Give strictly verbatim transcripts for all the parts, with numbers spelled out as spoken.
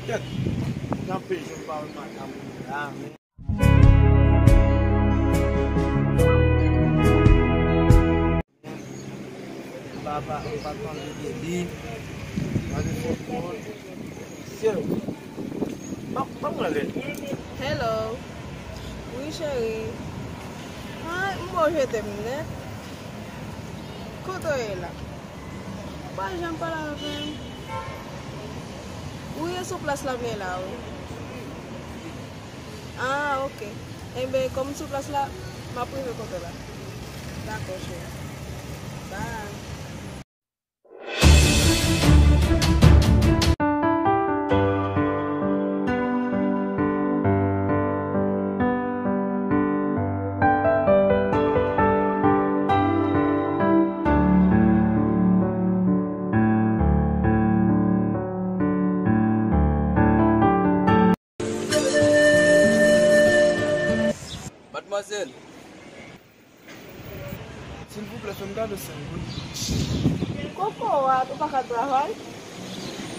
Kèt, kanpe, jan pa wè madanm ou la, men. Papa, papa, papa, li. Gade fòk mwen. Sè, ban, ban mwen lè. Hello. Wi, cheri. Ay, m bon, je t'aime nèt. Kote w ye la? Ou pa janm pale avè m. Wi, e sou plas la m ye la, wi. Ah, ok. Enben, kòm m sou plas la, m ap rive kote w la. Dakò, cheri. Bye. Madmwazèl. Silvouplè, fè m kado senk goud. Koko a, ou pa ka travay?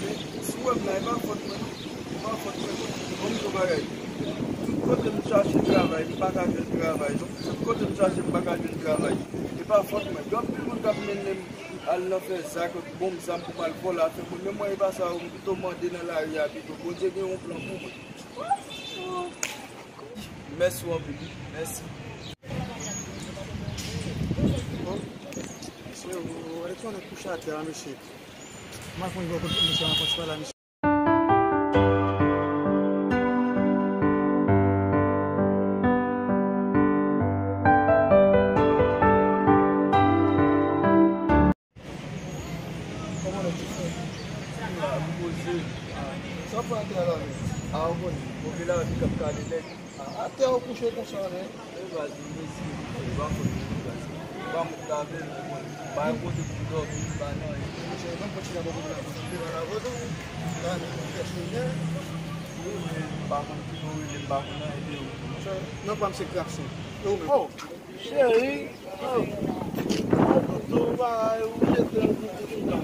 Men, si w wè m la, e pa fòt mwen, non. E pa fòt mwen, non. Bon, m di w bagay. Tout kote m chache travay, m pa ka jwenn travay, non. Tout kote m chache, m pa ka jwenn travay. E pa fòt mwen. Gen anpil moun k ap mennen m al nan fè zak, bon, zam pou m al vòlè, afè moun. Men mwen, e pa sa, m pito mande nan lari a pito. Bondye gen yon plan pou mwen. Mèsi w anpil, wi. Mèsi. Bon, mesye, ou, ou, ou, ou kouche atè la, mesye. M al konn bò kote mesye an konn pale a mesye. Kòman w ye, ti frè? M la, m poze. Sa w fè atè a la menm? A, ou konnen, move lavi k ap kale nèg. A, atè a ou kouche konsa, wi. E baz, m mezi, m pa fòt mwen, baz. M pa monte avè l, ou konnen. M pa gen kote pou m dòmi, m pa nan anyen. Monchè, ban m kontinye avè w, kontinye avè w. Gade, ou fè chimè. Wi, men m pa konn ki bò w rele, m pa konn anyen de ou. Monchè, non pa m se Grapson. E ou menm? Oh! Cheri, oh, on doudou, ou pa, ou jete on doudou toutan.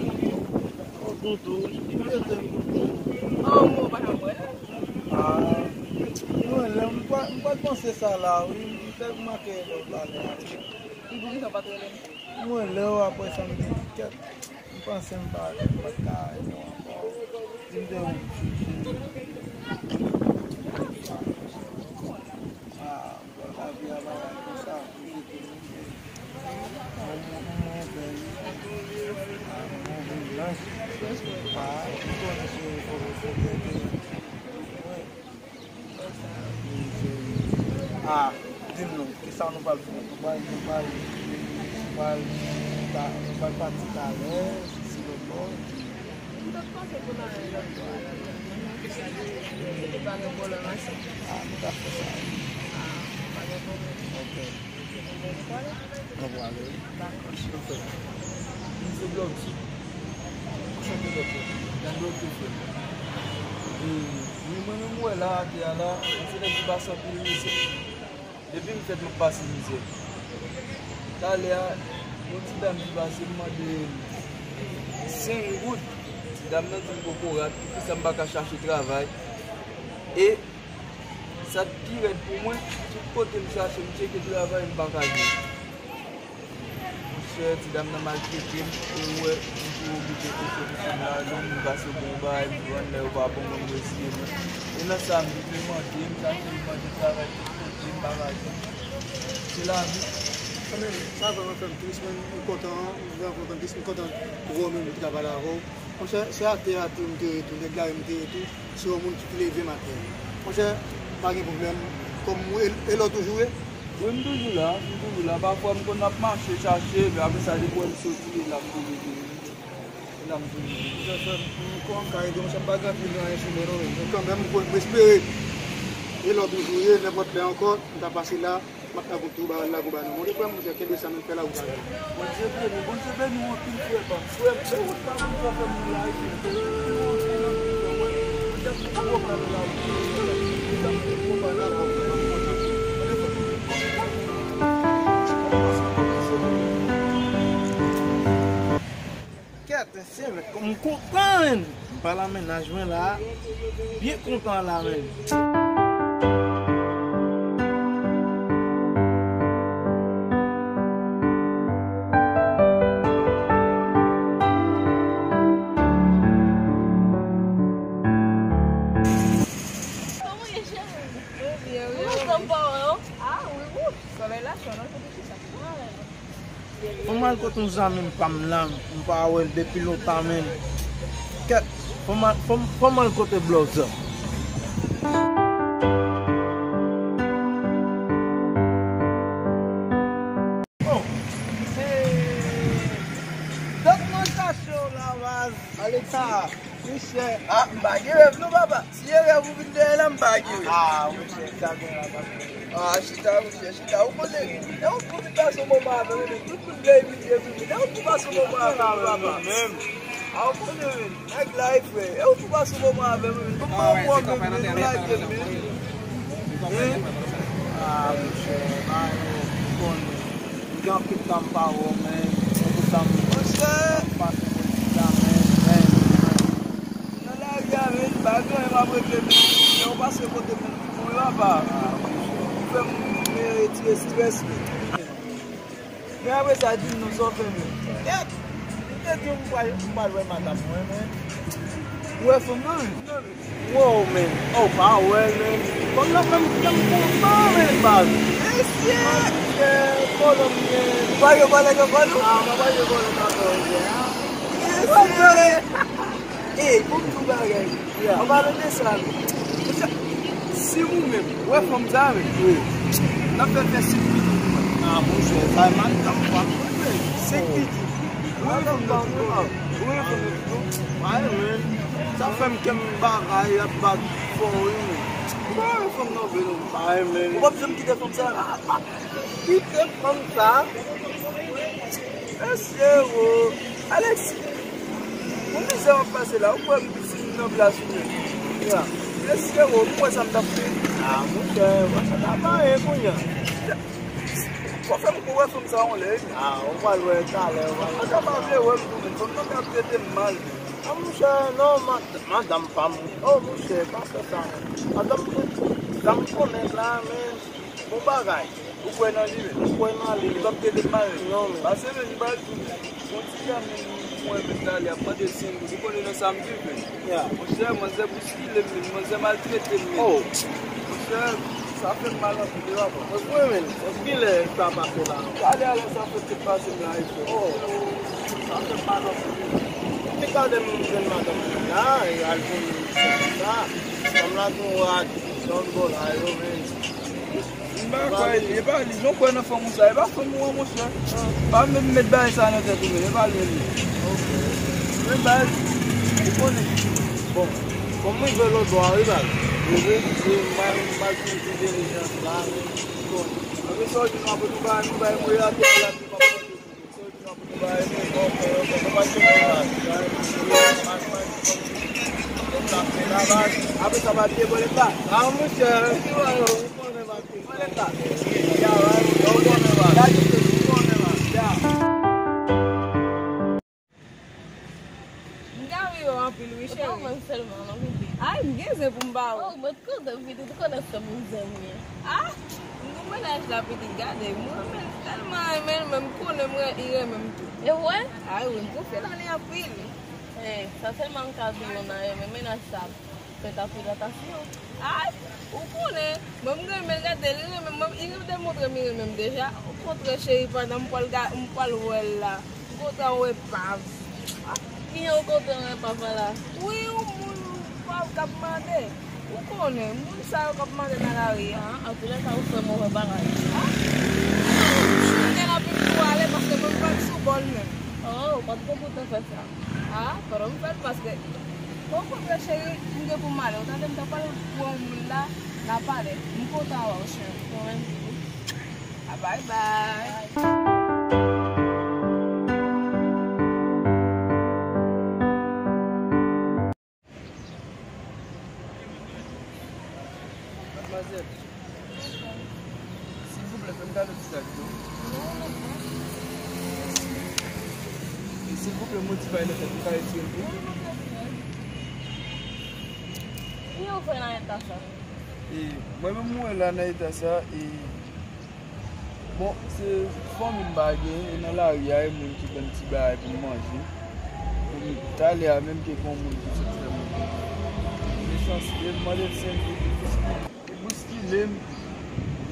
On doudou, ou jete on doudou. Oh, mwen pa janm wè l. Ah, mwen lè, m pa, m pa t panse sa la, wi, m tèlman ke lè w pale a. Li pou ki sa w pa t rele m? Mwen lè w apre sa m te di kèt. M panse m pa, m pa t ka ede w ankò. Di m te ou. Ah, bon, lavi a bagay konsa. Mwen, mwen, mwen, mwen, ah, mwen, mwen, ah, ou konnen se fò, fò, fò, fò, mwen. Ah, di m non, kisa nou pral fè? Nou pral, nou pral, nou pral, ta, nou pral pati talè, si lòt bò. M t ap panse pou n ale lòt bò a la. Se te pa gen pwoblèm ase. Ah, nou t ap fè sa. Ah, pa gen pwoblèm. Ok. Enben, nou pral. Nou pral, wi. Dakò. Anfèt, m se blòf di. M chante blòf, wi. Nan blòf tou frè m. E, wi, mwen menm, m wè la, atè a la, mwen se nèg ki pase anpil mizè. Depi m fèt, m ap pase mizè. Talè a, yon ti dam ki pase, m mande l senk goud. Ti dam nan di m kokorat, poukisa m pa ka chache travay. E sa k pi rèd pou mwen, tout kote m chache, m tcheke travay, m pa ka jwenn. Monchè, ti dam nan maltrete m, e ou wè, m te oblije kouche pou fanm la, jan moun pase bon bagay, m jwenn lè yo pa bon, mwen m reziye mwen. E nan sa, m vin mande, m chache, m mande travay tout kote, m pa ka jwenn. Se lavi. Kanmenm, sa vrèman fè m tris, men m kontan, m vrèman kontan, m tris, m kontan pou ou menm ki ta pale avè w. Monchè, se atè a tou m te ye tou, nèg lari m te ye tou, se yon moun ki te leve m atè. Monchè, pa gen pwoblèm, kòm ou e, e lè w toujou ye? Wi, m toujou la, m toujou la. Pafwa m konn ap mache, chache, men apre sa, depi w wè m soti, e la m toujou ye. E la m toujou ye. Monchè, frè m, m kwè m ka ede w, monchè, m pa gen anpil nan anyen sou mwen non, men kanmenm, m kwè, m espere e lè w toujou ye, nenpòt lè ankò, m ta pase la. M ap lago tou, ba, lago ba nou. Monchè, frè m, monchè, kenbe sa, men fè lawout avè m. Bondye beni, Bondye beni w anpil, frè pa m. Frè m, se wout pa m, frè m, la, e se gwo pral la, gwo pral la. Kèt, se mèt. M kontan, menn. M pa la mennaj mwen la. Byen kontan la, menn. Kòman w ye, cheri? Mwen byen, wi. Mwen sanm pa wè w. Ah, wi, wi. Solèy la cho, non, kote ki sa? Fò m al kote yon zanmi m pa m lan, m pa wè l depi lontan, menn. Kèt, fò m al, fò m, fò m al kote Blòzè. Oh, hey. Dòk mwen chache w la, baz. Alexa. Monchè, ah, m pa gen rèv non, papa. Si e rèv ou vin dèyè la, m pa gen rèv. Ah, monchè, sa gen la, papa. Ah, chita, monchè, chita. Ou konnen, e ou pou vin pase yon moman avè m, men tout moun vle imilye m, men e ou pou pase yon moman avè m, papa. Ah, ou konnen, men, nèg la, e frè. E ou pou pase yon moman avè m, men. Kòman ou wè m, men, men, ou lage m, men. Hein? Ah, monchè, ba yo, ou konnen. M gen anpil tan m pa wè w, men. Se pou sa m pase bò isit la, men, men, men. Nan lari a, men, pa gen anyen m ap regle, men. Lè w pase kote m, men, m pi bon, papa. Ou fè m retire estrès, men. Men apre sa, di m non, sa w fè, men. Kèt! M te di w m pral, m pral wè madanm mwen, men. Ou wè fanm nan, men? Wow, men. Oh, pa wè, men. Fanm nan fè m, fè m kontan, men, baz. Mesye! Mesye, kolonn, men. Ou pa gen kolèg ankò, non? Ah, mwen pa gen kolèg ankò, mesye. Mesye! Ey, pou m di w bagay. Yeah. An palan de sa, mesye, si ou menm, ou wè fanm sa, men. Wi. N ap fè, fè senk pitit. Ah, monchè, sa e madanm pa m, men. Senk pitit. Ou wè fanm nan, wi, fanm nan. Ay, men. Sa fè m kè m bagay, ap bat fò, wi, men. Ou pa wè fanm nan vle non. Ay, men. Ou p ap janm kite fanm sa? Kite fanm sa? Mesye, wo. Alex, pou mizè w ap pase la, ou kwè m si m nan plas ou menm? Ya. Mesye, wo, m wè sa m t ap fè. Ah, monchè, mwen sa ta pa anyen kounye a. Fò fè m kou wè fanm sa yon lè, wi. Ah, ou pral wè talè, ou pral wè. Mwen sa pa vle wè m tou, men fanm nan ap trete m mal. Ah, monchè, non, mad-, madanm pa m. Oh, monchè, pa fè sa, non. Madanm, sa m konnen la, men, bon bagay. Ou kwè nan li, men? Ou kwè nan li, men. Li p ap trete m mal, men. Non, men. Pase, men, m pral di w, yon ti dam, men, mwen, men, la, li ap mande senk goud. Ou konnen nan sa m viv, men. Ya. Monchè, manzè boskile m, men. Manzè maltrete m, men. Oh. Monchè, sa fè m mal anpil, wi, papa. Mwen, mwen, men, kilè sa pase la? Talè a, lè sa fè te pase m la, e fè. Oh. Sa fè m mal anpil. Te gade m jwenn madanm mwen la, e al jwenn sa. Fanm la tou rad, zòn bò la, yo, men. M pa kwè li, e pa li, jan w kwè nan fanm ou sa, e pa fanm ou an, monchè. Pa menm met bagay sa nan tèt ou, men, e pa li menm. Ok. Men baz, ou konnen. Bon, kòm mwen rive lòtbò a, wi, baz. Wi, wi, wi, m pa, m pa fin ti delijans la, men, bon. Apre sa, w di nou apre nou bay, nou bay mwen atè la, nou pa pran. Apre sa, pa bliye bòlèt la. Ah, monchè, ou konnen, ou konnen, ou konnen. M ka ri w anpil wi, cheri. Ou pa wè m sèlman non, pitit. Ay, m gen zen pou m ba ou. Oh, mwen t kontan pitit, ou konnen se moun zen m ye. Ah, m gon mennaj la pitit, gade, m renmen l tèlman renmen l, men m konnen m re-, li renmen m tou. E vre? Ay wi, m konfye nan li anpil. Eh, sa sèlman m ka di w, nan renmen mennaj sa. Fèt anpil atansyon. Ay, ou konnen, mwen m renmen l, gade, li renmen mwen, li demontre m li renmen m deja. Okontrè, cheri, pandan m pral ga-, m pral wè l la, m kontan wè epav. Ah, kijan ou kontan wè epav la? Wi, yon moun epav k ap mande. Ou konnen, moun sa yo k ap mande nan lari a. Ah, antoulèka, ou fè move bagay. Ah, m gen anpil pou ale paske mwen m pa t sou bò l menm. Oh, ou pa t gen pou te fè sa. Ah, fòk m fè l paske, okontrè, cheri, m gen pou m ale. Ou tande m ta pral wè yon moun la, n a pale. M kontan wè w, cheri. Mwen menm tou. Ah, bye bye. Madmwazèl, silvouplè, fè m gade vizaj ou. Mèsi. Silvouplè, modi bay nan tèt ou ka retire l pou mwen? Ki yo fè nan eta sa? E mwen menm mwen la nan eta sa e bon, se fanmi m pa gen e nan lari a e moun ki ban m ti bagay pou m manje. Pou m talè a menm ke gon moun ki sot fè mwen mechanste, m mande l si m te bouskile m,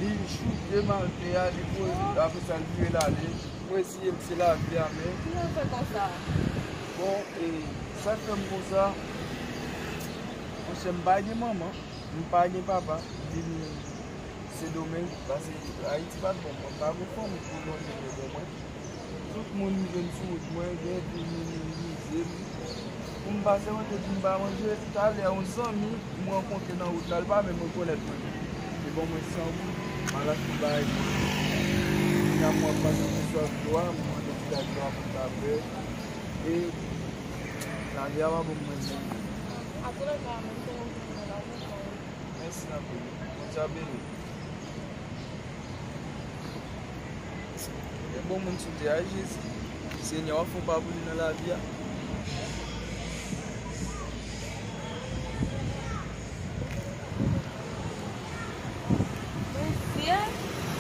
li choute m atè a, li voye apre sa l vire l ale. Mwen eseye l se lavi a men. Ki jan l fè konsa? Bon, e sa k fè m konsa, monchè, m pa gen manman, m pa gen papa, m vin Sendomeng, paske Ayiti pa t bon, mwen pa gen fanmi pou lonje men bon mwen. Tout moun m jwenn sou wout mwen, gen epi minimize m. Pou m pase manje, pou m pa manje, talè yon zanmi m rankontre nan wout la, l pa menm rekonèt mwen. Li ban mwen san goud, m al achte bagay pou li. Kounya mwen ap pase pou sòs dlo a, mwen mande ti gad dlo a pou m ta bwè. E lavi a pa ban m manje. Mèsi anpil. Bondye ap beni w. Gen bon moun sou tè a, Jezi. Senyè, w ap fè yon pa pou li nan lavi a. Mesye,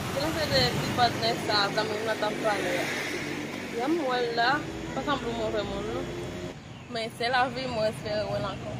ki nan se de ti patnè sa, zanmi m nan t ap pale a. Jan m wè l la, pa sanble yon move moun, non. Men se lavi, mwen espere wè l ankò.